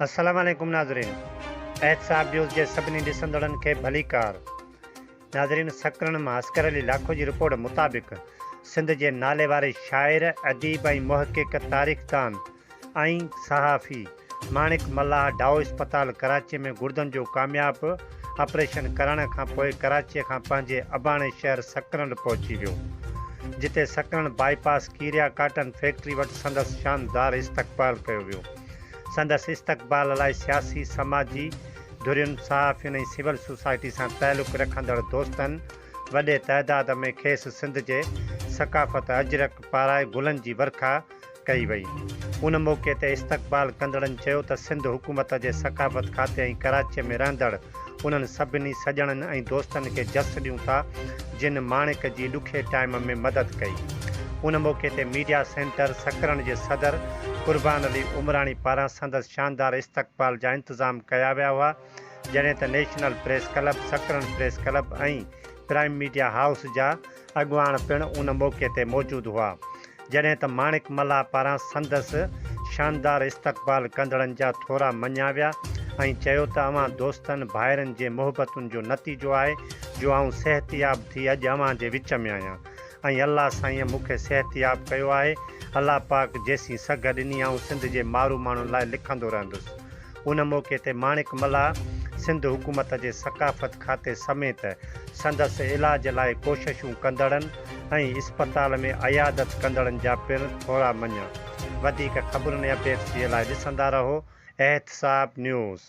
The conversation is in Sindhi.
السلام عليڪم ناظرين احتساب نيوز جي سڀني ڏسندڙن کي ڀليڪار ناظرين سڪرن مان اصغر علي لاکو جي رپورٽ مطابق سنڌ جي نالي واري شاعر اديب ۽ محقق تاريخدان ۽ صحافي ماڻڪ ملاح ڊائو اسپتال ڪراچي ۾ گڙدن جو ڪامياب آپريشن ڪرائڻ کان پوء ڪراچي کان پنهنجي اباڻي شهر سڪرنڊ پهچي ويو جتي Sakrand bypass Keria cotton factory وٽ سندس شاندار استقبال ڪيو ويو. سندس استقبال لاء سياسي، سماجي ڌرين، صحافين ۽ سول سوسائٽي سان تعلق رکندڙ دوستن وڏي تعداد ۾ کيس سنڌ جي ثقافت اجرڪ پارائي گلن جي ورکا ڪئي وئي. ان موقعي تي استقبال ڪندڙن چيو ته سنڌ حڪومت جي ثقافت کاتي ۽ ڪراچيء ۾ رهندڙ انهن سڀني سڄڻن ۽ دوستن کي جس ڏيون ٿا جن ماڻڪ جي ڏکي ٽائيم ۾ مدد ڪئي. ان موقعي تي ميڊيا سينٽر سڪرنڊ جي صدر قربان علي عمراڻي پاران سندس شاندار استقبال جا انتظام ڪيا ويا هئا جڏهن ته national press club, Sakrand press club ۽ prime media house جا اڳواڻ پڻ ان موقعي تي موجود هئا، جڏهن ته ماڻڪ ملاح پاران سندس شاندار استقبال ڪندڙن جا ٿورا مڃيا ويا ۽ چيو ته اوهان دوستن ڀائرن جي محبتن جو نتيجو آهي جو آئون صحتياب ٿي اڄ اوهان جي وچ ۾ آهيان ۽ الله سائينء مون کي صحتياب ڪيو آهي، الله پاڪ جيسين سگهه ڏني آئون سنڌ جي مارو ماڻهن لاء لکندو رهندس. ان موقعي تي ماڻڪ ملاح سنڌ حڪومت جي ثقافت کاتي سميت سندس علاج لاء ڪوششون ڪندڙن ۽ اسپتال ۾ عيادت ڪندڙن جا پڻ ٿورا مڃيا. وڌيڪ خبرن ۽ اپڊيٽس جي لاء ڏسندا رهو احتساب نيوز.